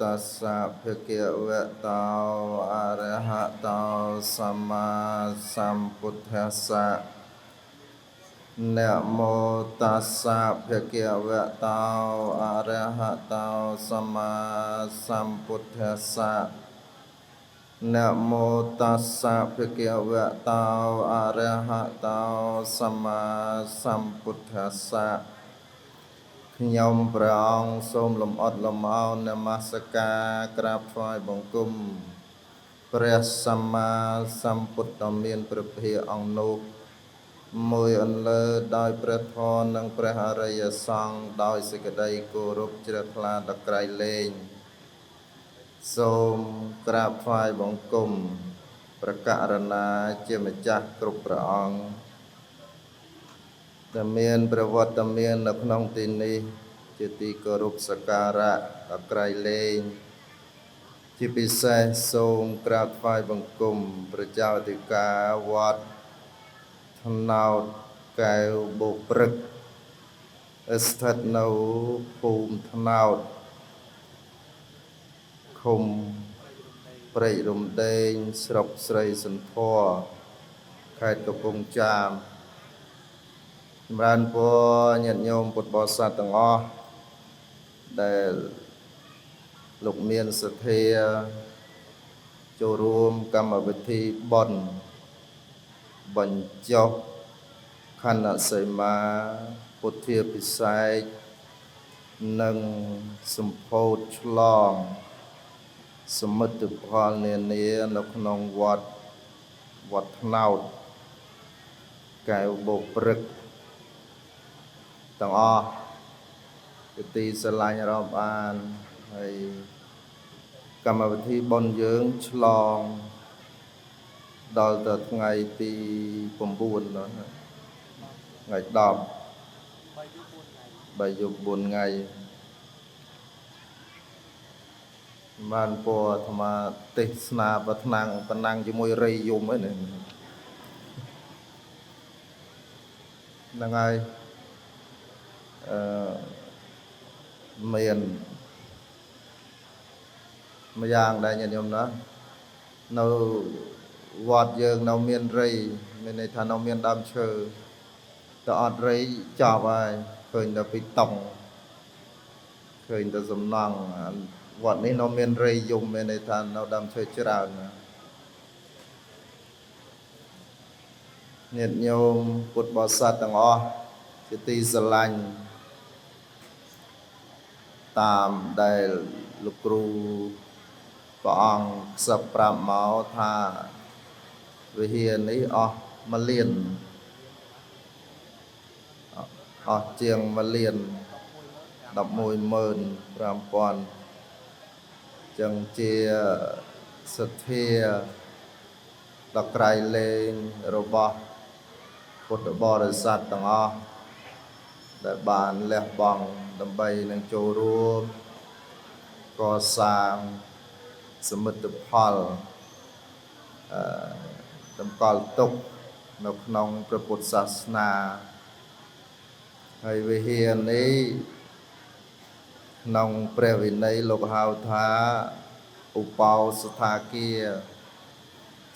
តស្សៈភគវៈតោអរហតោសម្មាសម្ពុទ្ធស្សៈនមោតស្សៈភគវៈតោអរហតោសម្មាសម្ពុទ្ធស្សៈនមោតស្សៈភគវៈតោអរហតោសម្មាសម្ពុទ្ធស្សៈខ្ញុំព្រះអង្គសូមលំអត់លំអោននមស្ការក្រាបថ្វាយបង្គំព្រះសម្មាសម្ពុទ្ធមានព្រះភិអង្គនោះមួយអន្លើដោយព្រះធម៌និងព្រះអរិយសង្ឃដោយសេចក្តីគោរពជ្រះថ្លាដល់ក្រៃលែងសូមក្រាបថ្វាយបង្គំព្រះករុណាជាម្ចាស់គ្រប់ព្រះអង្គដែលមានព្រះវត្តមាននៅក្នុងទីនេះជាទីគោរពសក្ការៈដល់ក្រៃលែងជាពិសេសសូមក្រាបថ្វាយបង្គំព្រះចៅអធិការវត្តថ្នោតកែវបូព្រឹកស្ថិតនៅភូមិថ្នោតឃុំព្រែករំដេងស្រុកស្រីសន្ធរខេត្តកំពង់ចាមចម្រើនពរញាតិញោមពុទ្ធបរិស័ទទាំងអស់ដែលលោកមានសទ្ធាចូលរួមកម្មវិធីបុណ្យបញ្ចុះខណ្ឌសីមាពុទ្ធាភិសេកនិងសម្ពោធឆ្លងសមិទ្ធផលនានានៅក្នុងវត្តវត្តថ្នោតកែវបូព្រឹកទាំងអស់ជាទីស្រឡាញ់រាប់អានហើយកម្មវិធីបុណ្យយើងឆ្លងដល់ទៅថ្ងៃទី9ដល់ថ្ងៃ10 3យប់4ថ្ងៃបានពរអាត្មាទេសនាប្រថ្នាំងប៉ុណ្ណឹងជាមួយរៃយំអីហ្នឹងហើយអឺមានមួយយ៉ាងដែរញាតិញោមណានៅវត្តយើងនៅមានរៃមានន័យថានៅមានដើមឈើតែអត់រៃចប់ហើយឃើញតែពីតុងឃើញតែសំណង់វត្តនេះនៅមានរៃយំមានន័យថានៅដើមឈើច្រើនណាញាតិញោមពុទ្ធបរិស័ទទាំងអស់ជាទីស្រឡាញ់តាមដែលលោកគ្រូព្រះអង្គខ្សឹបប្រាប់មកថាវិហារនេះអស់1លានអស់ជាង1លាន115,000ចឹងជាសទ្ធាដល់ក្រៃលែងរបស់ពុទ្ធបរិស័ទទាំងអស់ដែលបានលះបង់ដើម្បីនឹងចូលរួមកសាងសមិទ្ធផលតម្កល់ទុកនៅក្នុងព្រះពុទ្ធសាសនាហើយវិហារនេះក្នុងព្រះវិន័យលោកហៅថាឧបោសថាគារ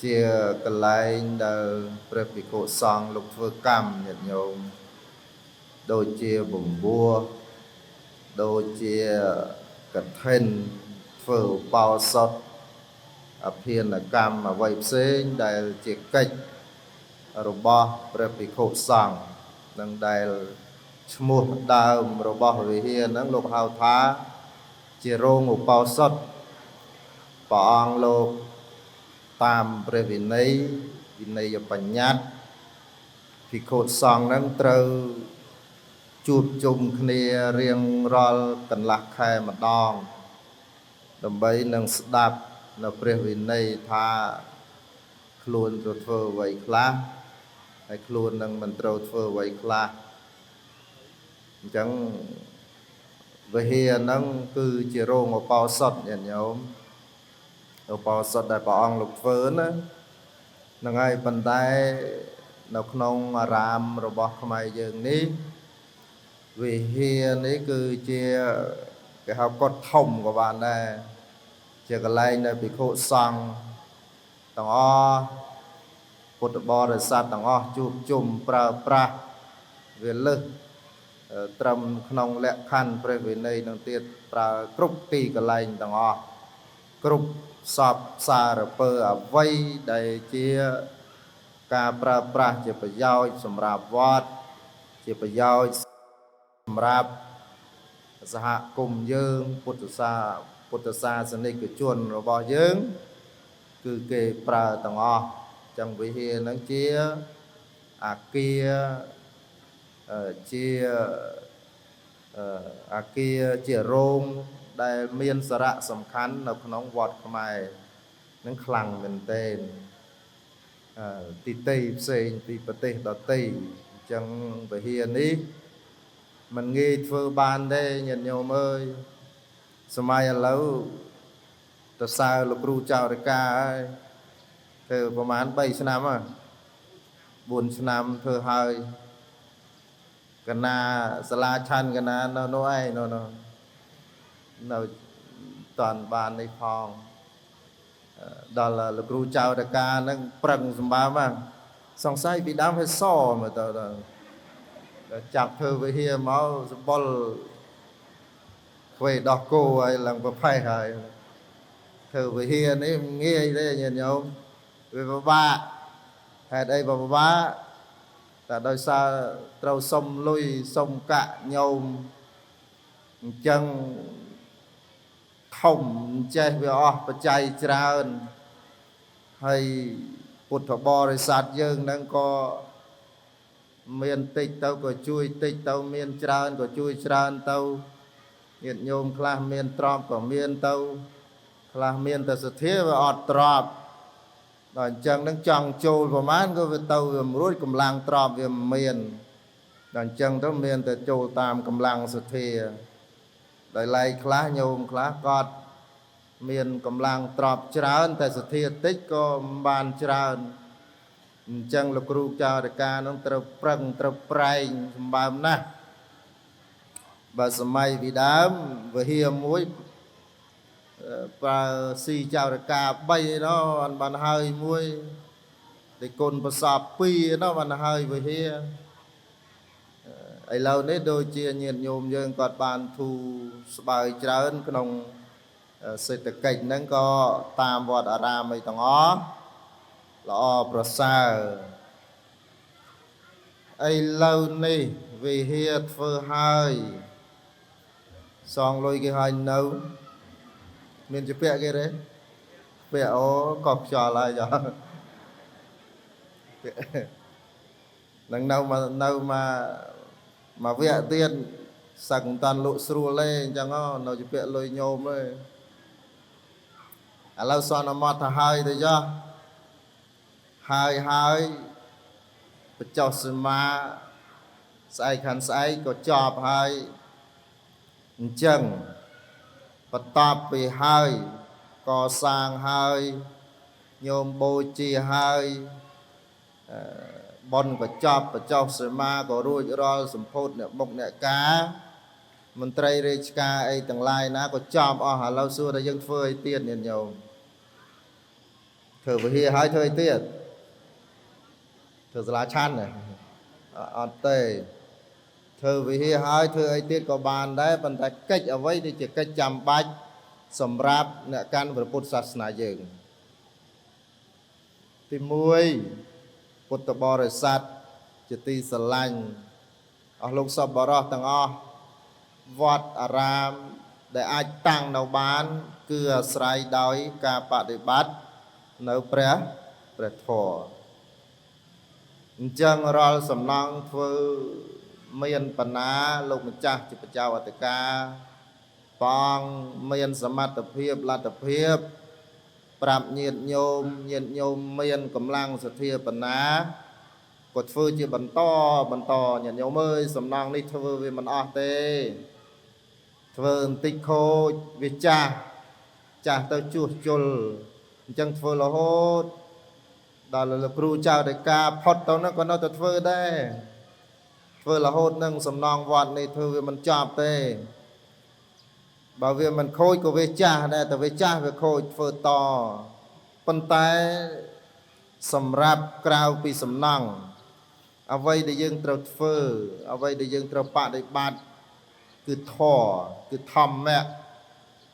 ជាកន្លែងដែលព្រះភិក្ខុសង្ឃលោកធ្វើកម្មញាតិញោមដូចជាបំពោះដូចជាកឋិនធ្វើឧបោសថអភិនកម្មអ្វីផ្សេងដែលជាកិច្ចរបស់ព្រះភិក្ខុសង្ឃនឹងដែលឈ្មោះដើមរបស់វិហារហ្នឹងលោកហៅថាជារោងឧបោសថព្រះអង្គលោកតាមព្រះវិន័យវិន័យបញ្ញត្តិភិក្ខុសង្ឃហ្នឹងត្រូវជួបជុំគ្នារៀងរាល់កន្លះខែម្ដងដើម្បីនឹងស្ដាប់នៅព្រះវិន័យថាខ្លួនត្រូវធ្វើអ្វីខ្លះហើយខ្លួននឹងមិនត្រូវធ្វើអ្វីខ្លះអញ្ចឹងវិហារហ្នឹងគឺជារោងឧបោសថញាតិញោមឧបោសថដែលព្រះអង្គលោកធ្វើណាហ្នឹងហើយប៉ុន្តែនៅក្នុងអារាមរបស់ខ្មែរយើងនេះវិហារនេះគឺជា គេហៅកុដធំក៏បានដែរជាកន្លែងដែលភិក្ខុសង្ឃទាំងអស់ពុទ្ធបរិស័ទទាំងអស់ជួបជុំប្រើប្រាស់វាលឹះត្រឹមក្នុងលក្ខខណ្ឌព្រះវិន័យនឹងទៀតប្រើគ្រប់ទីកន្លែងទាំងអស់គ្រប់សពសារពើអ្វីដែលជាការប្រើប្រាស់ជាប្រយោជន៍សម្រាប់វត្តជាប្រយោជន៍សម្រាប់សហគមន៍យើងពុទ្ធសាសនិកជនរបស់យើងគឺគេប្រើទាំងអស់ចឹងវិហារនឹងជាអាគារជាអាគារជារោងដែលមានសារៈសំខាន់នៅក្នុងវត្តខ្មែរនឹងខ្លាំងមែនទែនទីទៃផ្សេងពីប្រទេសដទៃអញ្ចឹងវិហារនេះមិនងាយធ្វើបានទេញាតិញោមអើយសម័យឥឡូវទៅសើលោកគ្រូចៅរិកាហើយធ្វើប្រហែល3ឆ្នាំហើយ4ឆ្នាំធ្វើហើយកណាសាលាឆាន់កណានៅនោះឯងនៅនោះនៅតាន់បាននេះផងដល់លោកគ្រូចៅរិកានឹងប្រឹងសម្បើមសង្ស័យពីដើមឲ្យសមកទៅដល់ចាប់ធ្វើវិហារមកសម្បុលខ្វេដោះគោហើយឡើងប្រផេះហើយធ្វើវិហារនេះងាយទេញាតិញោមវាពិបាកហេតុអីពិបាកតែដោយសារត្រូវសុំលុយសុំកាក់ញោមអញ្ចឹងធំចេះវាអស់បច្ច័យច្រើនហើយពុទ្ធបរិស័ទយើងនឹងក៏មានតិចទៅក៏ជួយតិចទៅមានច្រើនក៏ជួយច្រើនទៅញាតិញោមខ្លះមានទ្រព្យក៏មានទៅខ្លះមានតែសទ្ធាវាអត់ទ្រព្យដល់អញ្ចឹងនឹងចង់ចូលប្រហែលក៏វាទៅវាមិនរួចកម្លាំងទ្រព្យវាមិនមានដល់អញ្ចឹងទៅមានតែចូលតាមកម្លាំងសទ្ធាដោយឡែកខ្លះញោមខ្លះគាត់មានកម្លាំងទ្រព្យច្រើនតែសទ្ធាតិចក៏មិនបានច្រើនអញ្ចឹងលោកគ្រូចៅរិកានឹងត្រូវប្រឹងត្រូវប្រែងសម្បើមណាស់បើសម័យពីដើមវិហារមួយប្រើស៊ីចៅរិកា3ឯណោះបានហើយមួយតិគុណប្រសព2ឯណោះបានហើយវិហារឥឡូវនេះដូចជាញាតិញោមយើងគាត់បានធូរស្បើយច្រើនក្នុងសេដ្ឋកិច្ចហ្នឹងក៏តាមវត្តអារាមអីទាំងអស់ល្អប្រសើរឥឡូវនេះវិហារធ្វើហើយសងលុយគេហើយនៅមានជាពាក់គេទេពាក់អូកប់ខ្យល់ហើយចាពាក់នឹងនៅមកវគ្គទៀតសឹកមិនតាន់លក់ស្រួលទេអញ្ចឹងនៅជាពាក់លុយញោមទេឥឡូវសន្មត់ទៅហើយទៅចុះហើយហើយបច្ចុសមាស្អែកខាងស្អែកក៏ចប់ហើយអញ្ចឹងបន្ទាប់ពីហើយកសាងហើយញោមបូជាហើយបុណ្យក៏ចប់បច្ចុសមាក៏រួចរាល់សម្ពោធអ្នកមុខអ្នកការមន្ត្រីរាជការអីទាំងឡាយណាក៏ចប់អស់ឥឡូវសួរតែយើងធ្វើអីទៀតញាតិញោមធ្វើវិហារហើយធ្វើអីទៀតធ្វើសាលាឆាន់អត់ទេធ្វើវិហារហើយធ្វើអីទៀតក៏បានដែរប៉ុន្តែកិច្ចអ្វីដែលជាកិច្ចចាំបាច់សម្រាប់អ្នកកាន់ព្រះពុទ្ធសាសនាយើងទី1ពុទ្ធបរិស័ទជាទីស្រឡាញ់អស់លោកសប្បុរសទាំងអស់វត្តអារាមដែលអាចតាំងនៅបានគឺអាស្រ័យដោយការបដិបត្តិនៅព្រះធម៌អញ្ចឹងរាល់សំណង់ធ្វើមានបណ្ណាលោកម្ចាស់ជាព្រះចៅអធិការបងមានសមត្ថភាពលទ្ធភាពប្រាប់ញាតិញោមញាតិញោមមានកម្លាំងសទ្ធាបណ្ណាក៏ធ្វើជាបន្តញាតិញោមអើយសំណង់នេះធ្វើវាមិនអស់ទេធ្វើបន្តិចខូចវាចាស់ទៅជួសជុលអញ្ចឹងធ្វើរហូតដល់លោកគ្រូចៅដីកាផុតទៅនោះក៏នៅតែធ្វើដែរធ្វើរហូតនឹងសំណងវត្តនេះធ្វើវាមិនចប់ទេ បើវាមិនខូចក៏វាចាស់ដែរតែវាចាស់វាខូចធ្វើតប៉ុន្តែសម្រាប់ក្រៅពីសំណង់អ្វីដែលយើងត្រូវធ្វើអ្វីដែលយើងត្រូវបដិបត្តិគឺធម៌គឺធម្មៈ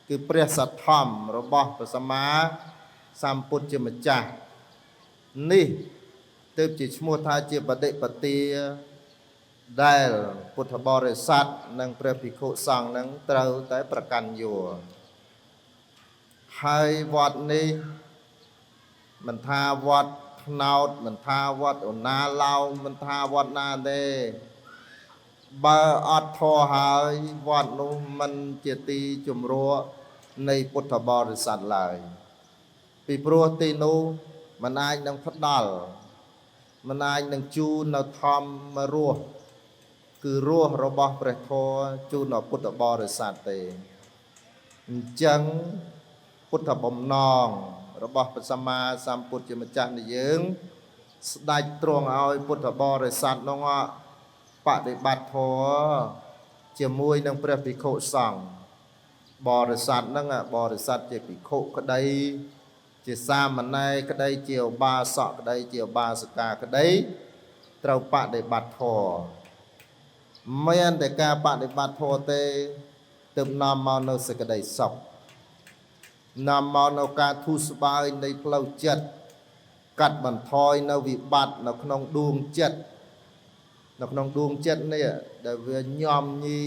គឺព្រះសទ្ធម្មរបស់ព្រះសម្មាសម្ពុទ្ធជាម្ចាស់នេះទើបជាឈ្មោះថាជាបដិបទាដែលពុទ្ធបរិស័ទនិងព្រះភិក្ខុសង្ឃនឹងត្រូវតែប្រកាន់យកហើយវត្តនេះមិនថាវត្តថ្នោតមិនថាវត្តឧណាឡោមមិនថាវត្តណាទេបើអត់ធម៌ហើយវត្តនោះមិនជាទីជំរកនៃពុទ្ធបរិស័ទឡើយពីព្រោះទីនោះមិនអាចនឹងផ្ដល់មិនអាចនឹងជូននៅធម្មរសគឺរសរបស់ព្រះធម៌ជូនដល់ពុទ្ធបរិស័ទទេអញ្ចឹងពុទ្ធបំណងរបស់ព្រះសម្មាសម្ពុទ្ធជាម្ចាស់នៃយើងស្ដេចទ្រង់ឲ្យពុទ្ធបរិស័ទនោះបដិបត្តិធម៌ជាមួយនឹងព្រះភិក្ខុសង្ឃបរិស័ទហ្នឹងបរិស័ទជាភិក្ខុក្តីជាសាមណេរក្តីជាឧបាសកក្តីជាឧបាសិកាក្តីត្រូវបដិបត្តិធម៌មានតែការបដិបត្តិធម៌ទេទើបនាំមកនៅសេចក្តីសុខនាំមកនៅការធូរស្បើយនៃផ្លូវចិត្តកាត់បន្ថយនៅវិបត្តិនៅក្នុងដួងចិត្តនៅក្នុងដួងចិត្តនេះដែលវាញោមញី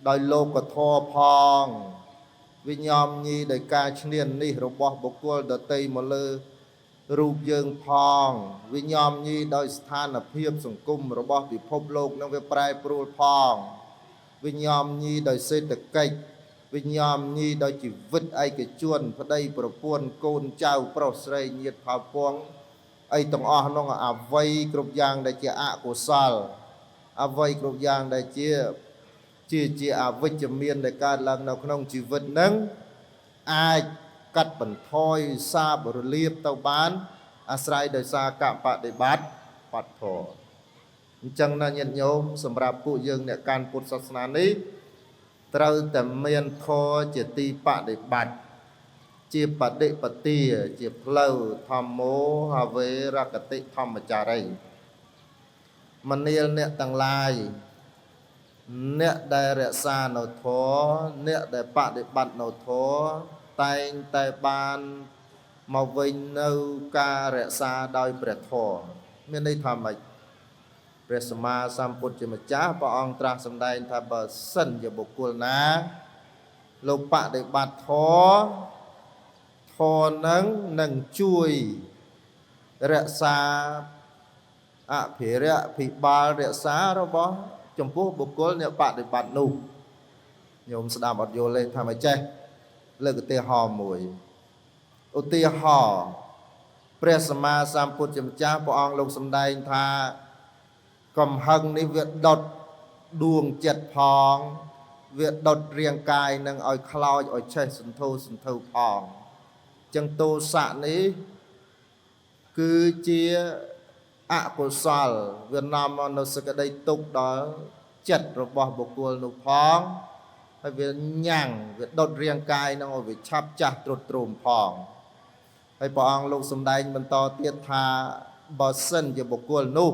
ដោយលោកធម៌ផងវាញោមញីដោយការឈ្នានីសរបស់បុគ្គលដទៃមកលើរូបយើងផងវាញោមញីដោយស្ថានភាពសង្គមរបស់ពិភពលោកនឹងវាប្រែប្រួលផងវាញោមញីដោយសេដ្ឋកិច្ចវាញោមញីដោយជីវិតឯកជនប្តីប្រពន្ធកូនចៅប្រុសស្រីញាតិផៅពងអីទាំងអស់នោះអ្វីគ្រប់យ៉ាងដែលជាអកុសលអ្វីគ្រប់យ៉ាងដែលជាអវិជ្ជមានដែលកើតឡើងនៅក្នុងជីវិតនឹងអាចកាត់បន្ថយសាបរលាបទៅបានអាស្រ័យដោយសារការបដិបត្តិបត្តិធម៌អញ្ចឹងណាញាតិញោមសម្រាប់ពួកយើងអ្នកកាន់ពុទ្ធសាសនានេះត្រូវតែមានធម៌ជាទីបដិបត្តិជាបដិបទាជាផ្លូវធម្មោហវេរកតិធម្មចារីមនាលអ្នកទាំងឡាយអ្នកដែលរក្សានៅធម៌អ្នកដែលបដិបត្តិនៅធម៌តែងតែបានមកវិញនៅការរក្សាដោយព្រះធម៌មានន័យថាម៉េចព្រះសម្មាសម្ពុទ្ធជាម្ចាស់ព្រះអង្គត្រាស់សម្ដែងថាបើសិនជាបុគ្គលណាលោកបដិបត្តិធម៌ធម៌នឹងជួយរក្សាអភិរក្សភិបាលរក្សារបស់ចំពោះបុគ្គលអ្នកបដិបត្តិនោះញោមស្ដាប់អត់យល់ទេថាមិនចេះលើកឧទាហរណ៍មួយឧទាហរណ៍ព្រះសម្មាសម្ពុទ្ធជាម្ចាស់ព្រះអង្គលោកសម្ដែងថាកំហឹងនេះវាដុតដួងចិត្តផងវាដុតរាងកាយនឹងឲ្យខ្លោចឲ្យឆេះសន្ធោសន្ធៅផងចឹងទោសៈនេះគឺជាអកុសលវានាំមកនៅសេចក្តីទុក្ខដល់ចិត្តរបស់បុគ្គលនោះផងហើយវាញ៉ាំងវាដុតរាងកាយនឹងឲ្យវាឆាប់ចាស់ទ្រុឌទ្រោមផងហើយព្រះអង្គលោកសម្ដែងបន្តទៀតថាបើសិនជាបុគ្គលនោះ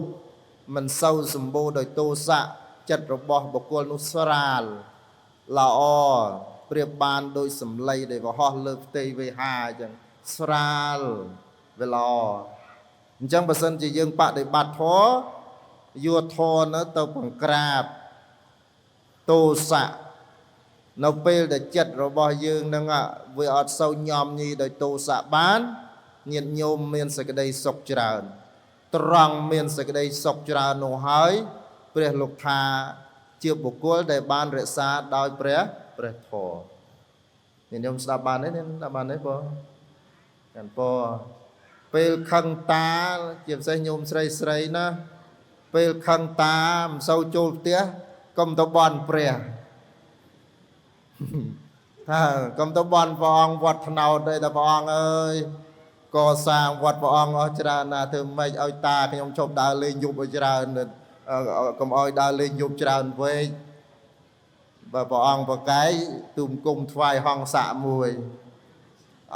មិនសូវសម្បូរដោយទោសៈចិត្តរបស់បុគ្គលនោះស្រាលល្អប្រៀបបានដោយសម្លៃដែលវហោះលើផ្ទៃវេហាអញ្ចឹងស្រាលវាល្អអញ្ចឹងបើសិនជាយើងបដិបត្តិធម៌យកធម៌នោះទៅបង្ក្រាបទោសៈនៅពេលដែលចិត្តរបស់យើងនឹងវាអត់សូវញោមញីដោយទោសៈបានញាតិញោមមានសេចក្តីសុខច្រើនត្រង់មានសេចក្តីសុខច្រើននោះហើយព្រះលោកថាជាបុគ្គលដែលបានរក្សាដោយព្រះធម៌ញាតិញោមស្ដាប់បានទេស្ដាប់បានទេបងកាន់ពពេលខឹងតាជាពិសេសញោមស្រីស្រីណាពេលខឹងតាមិនសូវចូលផ្ទះកុំទៅបន់ព្រះថាកុំទៅបន់ព្រះអង្គវត្តថ្នោតទេតែព្រះអង្គអើយកសាងវត្តព្រះអង្គអស់ច្រើនណាស់ធ្វើម៉េចឲ្យតាខ្ញុំឈប់ដើរលេងយប់ឲ្យច្រើនកុំឲ្យដើរលេងយប់ច្រើនពេក បើព្រះអង្គប្រកែកទូមគុំថ្វាយហង្សៈមួយ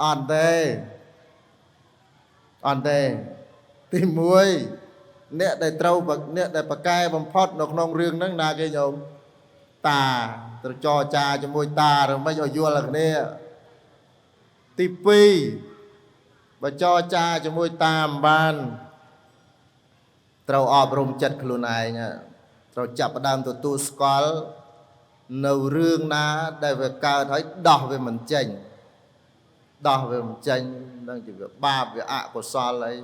អត់ទេអត់ទេទី1អ្នកដែលត្រូវអ្នកដែលប្រកែបំផុតនៅក្នុងរឿងហ្នឹងណាគេញោមតាត្រូវចរចាជាមួយតាឬមិនឲ្យយល់គ្នាទី2បើចរចាជាមួយតាមិនបានត្រូវអប់រំចិត្តខ្លួនឯងត្រូវចាប់ផ្ដើមទទួលស្គាល់នៅរឿងណាដែលវាកើតហើយដោះវាមិនចេញដោះវាមិនចេញនឹងជាវាបាបវាអកុសលអី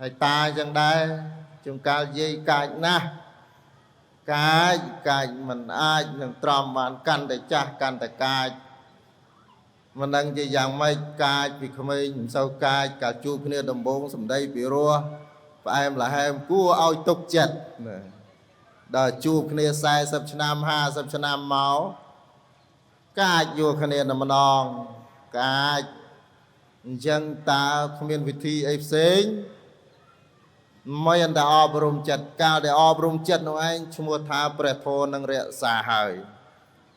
ហើយតាចឹងដែរជួនកាលយាយកាចណាស់កាចកាចមិនអាចនឹងទ្រាំបានកាន់តែចាស់កាន់តែកាចមិនដឹងជាយ៉ាងម៉េចកាចពីក្មេងមិនសូវកាចកាលជួបគ្នាដំបូងសម្ដីពីរោះផ្អែមល្ហែមគួរឲ្យទុកចិត្តណាដល់ជួបគ្នា40ឆ្នាំ50ឆ្នាំមកកាចយកគ្នាតែម្ដងកាចអញ្ចឹងតើគ្មានវិធីអីផ្សេងមិនតែអប់រំចិត្តកាលដែលអប់រំចិត្តនោះឯងឈ្មោះថាព្រះធម៌នឹងរក្សាហើយ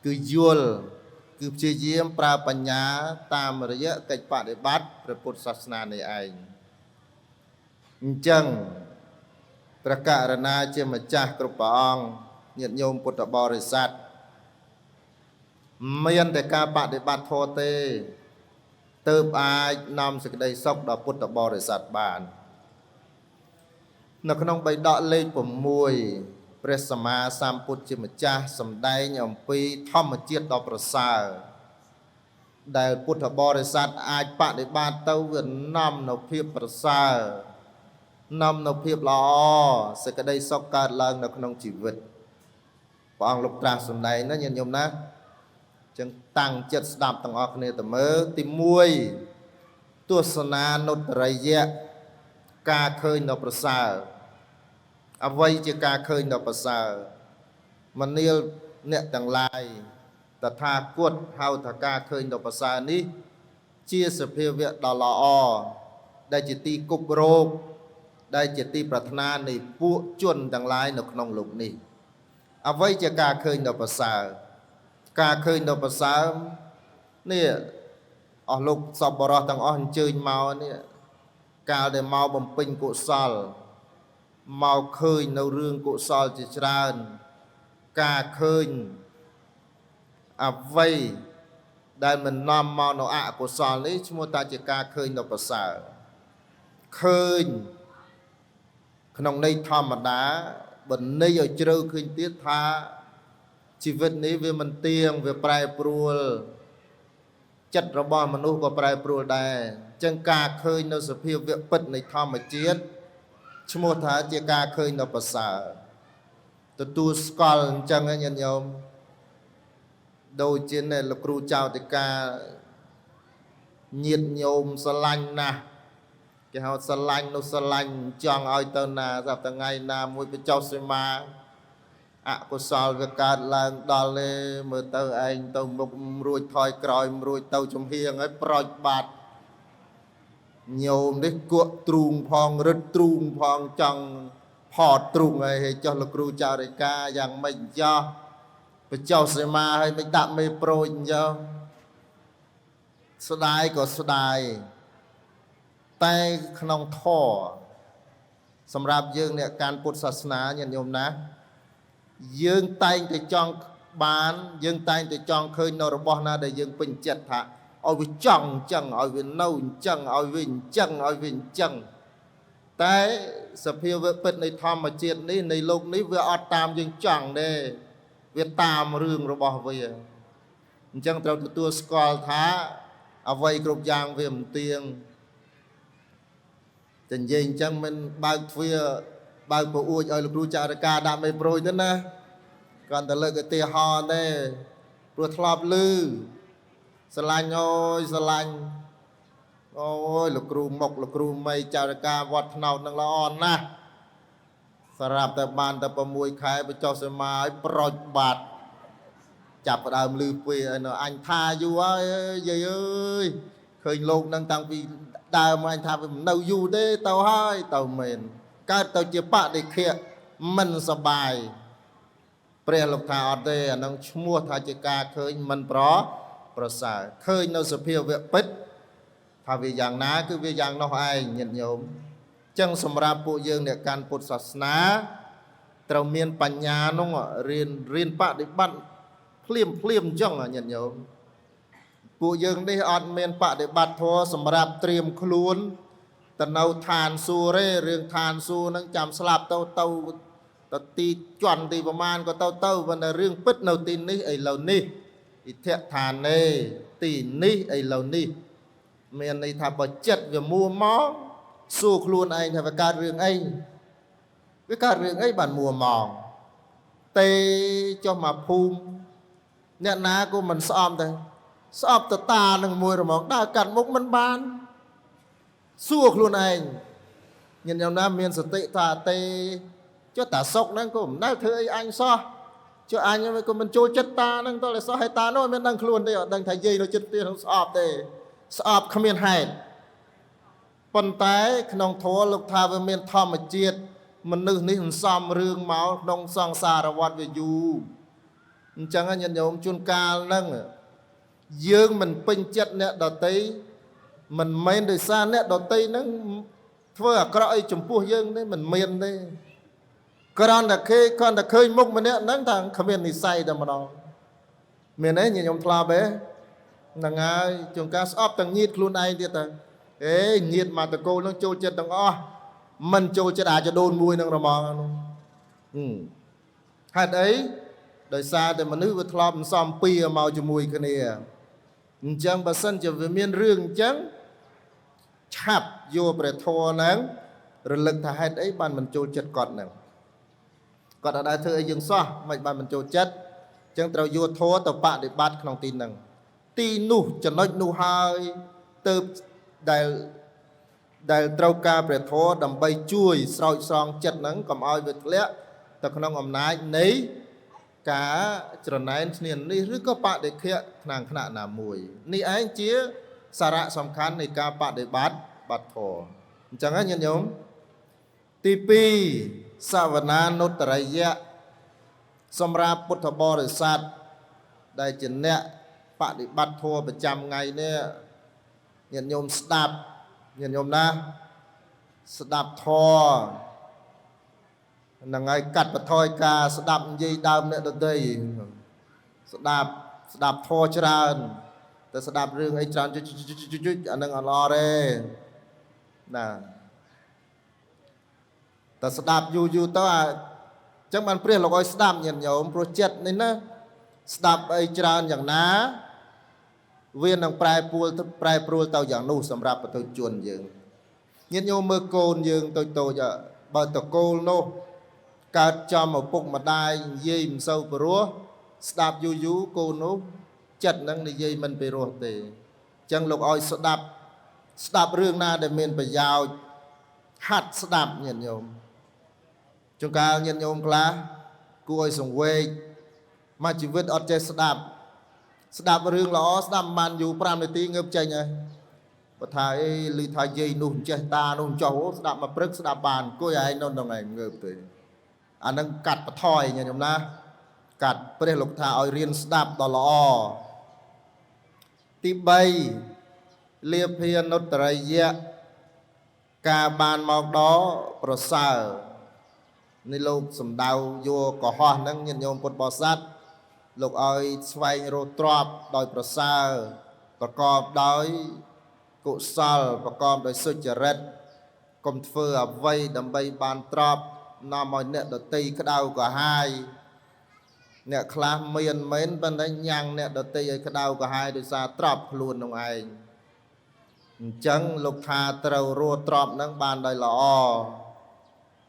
គឺយល់គឺព្យាយាមប្រើបញ្ញាតាមរយៈកិច្ចបដិបត្តិព្រះពុទ្ធសាសនានេះឯងអញ្ចឹងព្រះករុណាជាម្ចាស់គ្រប់ព្រះអង្គញាតិញោមពុទ្ធបរិស័ទមានតែការបដិបត្តិធម៌ទេទើបអាចនាំសេចក្តីសុខដល់ពុទ្ធបរិស័ទបាននៅក្នុងបិដកលេខ6ព្រះសម្មាសម្ពុទ្ធជាម្ចាស់សម្ដែងអំពីធម្មជាតិដ៏ប្រសើរដែលពុទ្ធបរិស័ទអាចបដិបត្តិទៅវានាំនូវភាពប្រសើរនាំនូវភាពល្អសេចក្តីសុខកើតឡើងនៅក្នុងជីវិតព្រះអង្គលោកត្រាស់សម្ដែងណាញាតិញោមណាចឹងតាំងចិត្តស្ដាប់ទាំងអស់គ្នាទៅមើលទី1ទស្សនានុត្តរិយៈការឃើញដ៏ប្រសើរអ្វីជាការឃើញដ៏ប្រសើរមនាលអ្នកទាំងឡាយតថាគតហៅថាការឃើញដ៏ប្រសើរនេះជាសភាវៈដ៏ល្អដែលជាទីគប់រោគដែលជាទីប្រាថ្នានៃពួកជនទាំងឡាយនៅក្នុងលោកនេះអ្វីជាការឃើញដ៏ប្រសើរការឃើញដ៏ប្រសើរនេះអស់លោកសប្បុរសទាំងអស់អញ្ជើញមកនេះកាលដែលមកបំពេញកុសលមកឃើញនៅរឿងកុសលជាច្រើនការឃើញអ្វីដែលមិននាំមកនៅអកុសលនេះឈ្មោះថាជាការឃើញដ៏ប្រសើរឃើញក្នុងន័យធម្មតាបើន័យឲ្យជ្រៅឃើញទៀតថាជីវិតនេះវាមិនទៀងវាប្រែប្រួលចិត្តរបស់មនុស្សក៏ប្រែប្រួលដែរអញ្ចឹងការឃើញនៅសភាវៈពិតនៃធម្មជាតិឈ្មោះថាជាការឃើញដ៏ប្រសើរទទួលស្គាល់អញ្ចឹងញាតិញោមដូចជាអ្នកលោកគ្រូចៅតិកាញាតិញោមស្រឡាញ់ណាស់គេហៅស្រឡាញ់នោះស្រឡាញ់ចង់ឲ្យទៅណាស្រាប់តែថ្ងៃណាមួយបញ្ចុះសីមាអកុសលវាកើតឡើងដល់ទេមើលទៅឯងទៅមុខរួចថយក្រោយរួចទៅចំហៀងហើយប្រូចបាត់ញោមនេះគក់ទ្រូងផងរឹតទ្រូងផងចង់ផតទ្រូងហើយចុះលោកគ្រូចារិកាយ៉ាងម៉េចចោះបញ្ចុះសីមាហើយមិនដាក់មេប្រូចអញ្ចឹងស្ដាយក៏ស្ដាយតែក្នុងធម៌សម្រាប់យើងអ្នកកាន់ពុទ្ធសាសនាញាតិញោមណាយើងតែងតែចង់បានយើងតែងតែចង់ឃើញនៅរបស់ណាដែលយើងពេញចិត្តថាឲ្យវាចង់អញ្ចឹងឲ្យវានៅអញ្ចឹងឲ្យវាអញ្ចឹងឲ្យវាអញ្ចឹងតែសភាវៈពិតនៃធម្មជាតិនេះនៃលោកនេះវាអត់តាមយើងចង់ទេវាតាមរឿងរបស់វាអញ្ចឹងត្រូវទទួលស្គាល់ថាអ្វីគ្រប់យ៉ាងវាមិនទៀងតែនិយាយអញ្ចឹងមិនបើកទ្វារបើកពអួចឲ្យលោកគ្រូចារិកាដាក់មេប្រួយទៅណាគ្រាន់តែលើកឧទាហរណ៍ទេព្រោះធ្លាប់ឮស្រឡាញ់អូយស្រឡាញ់អូយលោកគ្រូមុកលោកគ្រូមីចារិកាវត្តថ្នោតនឹងល្អណាស់សម្រាប់តែបានតែ6ខែបញ្ចុះសីមាឲ្យប្រូចបាត់ចាប់ផ្ដើមឮពីឲ្យនៅអញថាយូរហើយយាយអើយឃើញលោកនឹងតាំងពីដើមអញថាវាមិននៅយូរទេទៅហើយទៅមែនកើតទៅជាបដិខៈមិនសបាយ ព្រះលោកថាអត់ទេអានឹងឈ្មោះថាជាការឃើញមិនប្រសើរឃើញនៅសភាវៈពិតថាវាយ៉ាងណាគឺវាយ៉ាងនោះឯងញាតិញោមចឹងសម្រាប់ពួកយើងអ្នកកាន់ពុទ្ធសាសនាត្រូវមានបញ្ញានោះរៀនបដិបត្តិភ្លាមភ្លាមអញ្ចឹងញាតិញោមពួកយើងនេះអត់មានបដិបត្តិធម៌សម្រាប់ត្រៀមខ្លួនទៅនៅឋានសួគ៌ទេរឿងឋានសួគ៌នឹងចាំស្លាប់ទៅទៅទីជន់ទីប្រមាណក៏ទៅប៉ុន្តែរឿងពិតនៅទីនេះឥឡូវនេះអិធដ្ឋានេទីនេះឥឡូវនេះមានន័យថាបើចិត្តវាមួមកសួរខ្លួនឯងថាវាកើតរឿងអីវាកើតរឿងអីបានមួមកទេចុះមកភូមិអ្នកណាក៏មិនស្អប់ដែរស្អប់តតានឹងមួយរមងដើរកាត់មុខមិនបានសួរខ្លួនឯងញាតិញោមណាមានសតិថាទេចុះតាសុកហ្នឹងក៏មិនដែលធ្វើអីអញសោះចុះអញក៏មិនចូលចិត្តតាហ្នឹងតើសោះហើយតានោះមិនដឹងខ្លួនទេអត់ដឹងថាយាយនៅចិត្តផ្ទះនឹងស្អប់ទេស្អប់គ្មានហេតុប៉ុន្តែក្នុងធម៌លោកថាវាមានធម្មជាតិមនុស្សនេះសន្សំរឿងមកក្នុងសង្សារវដ្តវាយូរអញ្ចឹងញាតិញោមជួនកាលហ្នឹងយើងមិនពេញចិត្តអ្នកដទៃមិនមែនដោយសារអ្នកដទៃហ្នឹងធ្វើអាក្រក់អីចំពោះយើងទេមិនមានទេគ្រាន់តែគេគ្រាន់តែឃើញមុខម្នាក់ហ្នឹងថាគ្មាននិស័យតែម្ដងមានទេញាតិញោមធ្លាប់ទេហ្នឹងហើយជួនកាលស្អប់ទាំងញាតិខ្លួនឯងទៀតទៅអេញាតិមកតកូលហ្នឹងចូលចិត្តទាំងអស់មិនចូលចិត្តអាចដូនមួយនឹងរមងនោះហេតុអីដោយសារតែមនុស្សវាធ្លាប់សំពីមកជាមួយគ្នាអញ្ចឹងបើសិនជាវាមានរឿងអញ្ចឹងឆាប់យកព្រះធម៌ហ្នឹងរលឹកថាហេតុអីបានមិនចូលចិត្តគាត់ហ្នឹងគាត់អត់ដែលធ្វើអីយើងសោះមិនបានមិនចូលចិត្តអញ្ចឹងត្រូវយកធម៌ទៅបដិបត្តិក្នុងទីហ្នឹងទីនោះចំណុចនោះហើយទៅដែលត្រូវការព្រះធម៌ដើម្បីជួយស្រោចស្រង់ចិត្តហ្នឹងកុំឲ្យវាធ្លាក់ទៅក្នុងអំណាចនៃការច្រណែនឈ្នានីសឬក៏បដិខៈក្នុងខណៈណាមួយនេះឯងជាសារៈសំខាន់នៃការបដិបត្តិបាត់ធម៌អញ្ចឹងណាញាតិញោមទី2សវនានុត្តរិយៈសម្រាប់ពុទ្ធបរិស័ទដែលជាអ្នកបដិបត្តិធម៌ប្រចាំថ្ងៃនេះញាតិញោមស្ដាប់ញាតិញោមណាស្ដាប់ធម៌ហ្នឹងហើយកាត់បន្ថយការស្ដាប់និយាយដើមអ្នកដទៃស្ដាប់ធម៌ច្រើនតែស្ដាប់រឿងអីច្រើនចុចចុចអានឹងអត់ល្អទេណាតែស្ដាប់យូរយូរទៅអាចឹងបានព្រះលោកឲ្យស្ដាប់ញាតិញោមព្រោះចិត្តនេះណាស្ដាប់អីច្រើនយ៉ាងណាវានឹងប្រែប្រួលទៅយ៉ាងនោះសម្រាប់បុថុជនយើងញាតិញោមមើលកូនយើងតូចៗបើតកូលនោះកើតចំឪពុកម្ដាយនិយាយមិនសូវព្រោះស្ដាប់យូរយូរកូននោះចិត្តនឹងនិយាយមិនពីរោះទេអញ្ចឹងលោកឲ្យស្ដាប់រឿងណាដែលមានប្រយោជន៍ហាត់ស្ដាប់ញាតិញោមជួនកាលញាតិញោមខ្លះគួរឲ្យសង្វេគមកជីវិតអត់ចេះស្ដាប់រឿងល្អស្ដាប់បានយូរ5នាទីងើបចេញហើយបើថាអីឮថាយាយនោះចេះតានោះចោះស្ដាប់មកព្រឹកស្ដាប់បានអង្គុយឯងនៅក្នុងឯងងើបទេអានឹងកាត់បន្ថយញាតិញោមណាកាត់ព្រះលោកថាឲ្យរៀនស្ដាប់ដល់ល្អទី3លាភានុត្តរិយៈការបានមកដល់ប្រសើរនេះលោកសំដៅយកកុហកហ្នឹងញាតិញោមពុទ្ធបរិស័ទលោកឲ្យស្វែងរកទ្រព្យដោយប្រសើរប្រកបដោយកុសលប្រកបដោយសុចរិតកុំធ្វើអ្វីដើម្បីបានទ្រព្យនាំឲ្យអ្នកដទៃក្តៅក្រហាយអ្នកខ្លះមានមែនប៉ុន្តែញ៉ាំងអ្នកដទៃឲ្យក្តៅក្រហាយដោយសារទ្រព្យខ្លួននោះឯងអញ្ចឹងលោកថាត្រូវរកទ្រព្យហ្នឹងបានដោយល្អ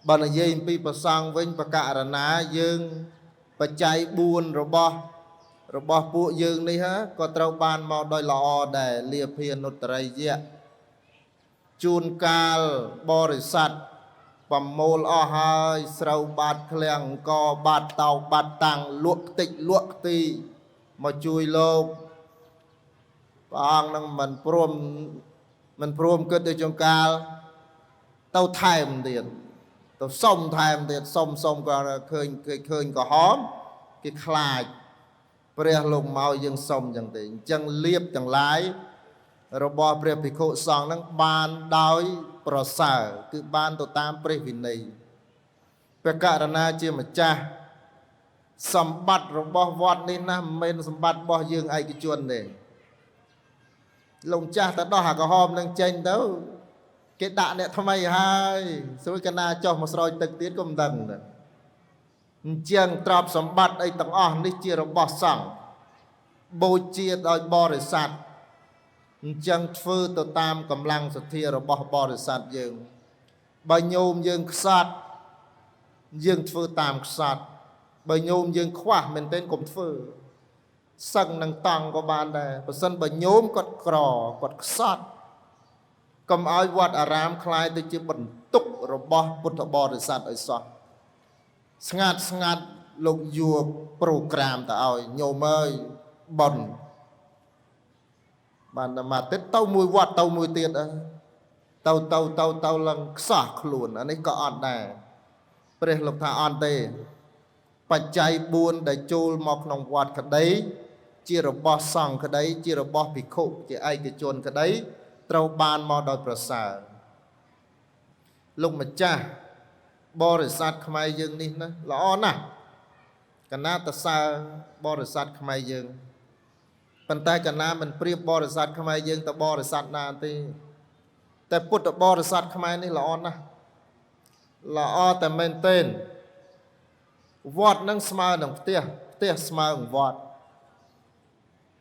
បើនិយាយអំពីប្រសង់វិញបករណាយើងបច្ច័យ4របស់ពួកយើងនេះក៏ត្រូវបានមកដោយល្អដែរលាភានុត្តរិយៈជួនកាលបរិស័ទប្រមូលអស់ហើយស្រូវបាតឃ្លាំងកបាតតោបាតតាំងលក់ខ្ទេចលក់ខ្ទីមកជួយលោកព្រះអង្គនឹងមិនព្រមគិតដូចជួនកាលទៅថែមទៀតទៅសុំថែមទៀតសុំក៏ឃើញក្រហម គេខ្លាចព្រះលោកមកយើងសុំចឹងទេអញ្ចឹងលៀបទាំងឡាយរបស់ព្រះភិក្ខុសង្ឃនឹងបានដោយប្រសើរគឺបានទៅតាមព្រះវិន័យព្រះករណាជាម្ចាស់សម្បត្តិរបស់វត្តនេះណាមិនមែនសម្បត្តិរបស់យើងឯកជនទេលោកម្ចាស់ទៅដោះអាក្រហមនឹងចេញទៅគេដាក់អ្នកថ្មីហើយស្រួយកណាចុះមកស្រោចទឹកទៀតក៏មិនដឹងដែរអញ្ចឹងទ្រព្យសម្បត្តិអីទាំងអស់នេះជារបស់សង្ឃបូជាដោយបរិស័ទអញ្ចឹងធ្វើទៅតាមកម្លាំងសទ្ធារបស់បរិស័ទយើងបើញោមយើងខ្សត់យើងធ្វើតាមខ្សត់បើញោមយើងខ្វះមែនទែនកុំធ្វើសឹងនឹងតង់ក៏បានដែរបើសិនបើញោមគាត់ក្រគាត់ខ្សត់កុំឲ្យវត្តអារាមคล้ายទៅជាបន្ទុករបស់ពុទ្ធបរិស័ទឲ្យសោះស្ងាត់ស្ងាត់លោកយកប្រូក្រាមទៅឲ្យញោមអើយប៉ុនបានតែមួយទៀតទៅមួយវត្តទៅមួយទៀតទៅទៅទៅទៅឡើងខ្សោះខ្លួនអានេះក៏អត់ដែរព្រះលោកថាអត់ទេបច្ច័យ4ដែលចូលមកក្នុងវត្តក្តីជារបស់សង្ឃក្តីជារបស់ភិក្ខុជាឯកជនក្តីត្រូវបានមកដោយប្រសើរលោកម្ចាស់បរិស័ទខ្មែរយើងនេះណាល្អណាស់កណាតសើបរិស័ទខ្មែរយើងប៉ុន្តែកណាមិនប្រៀបបរិស័ទខ្មែរយើងទៅបរិស័ទណាទេតែពុទ្ធបរិស័ទខ្មែរនេះល្អណាស់ល្អតែមែនទែនវត្តនឹងស្មើនឹងផ្ទះផ្ទះស្មើនឹងវត្ត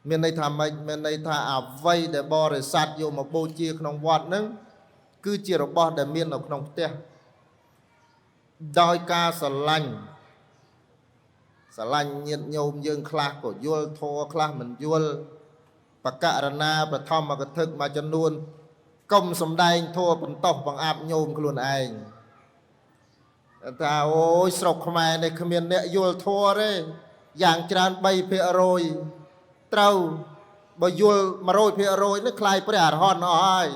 មានន័យថាម៉េចមានន័យថាអ្វីដែលបរិស័ទយកមកបូជាក្នុងវត្តនឹងគឺជារបស់ដែលមាននៅក្នុងផ្ទះដោយការស្រឡាញ់ស្រឡាញ់ញាតិញោមយើងខ្លះក៏យល់ធម៌ខ្លះមិនយល់បករណាបឋមកថឹកមួយចំនួនកុំសំដែងធម៌បន្តោសបង្អាប់ញោមខ្លួនឯងថាអូយស្រុកខ្មែរនេះគ្មានអ្នកយល់ធម៌ទេយ៉ាងច្រើន3%ត្រូវបើយល់100%នេះคล้ายព្រះអរហន្តអស់ហើយ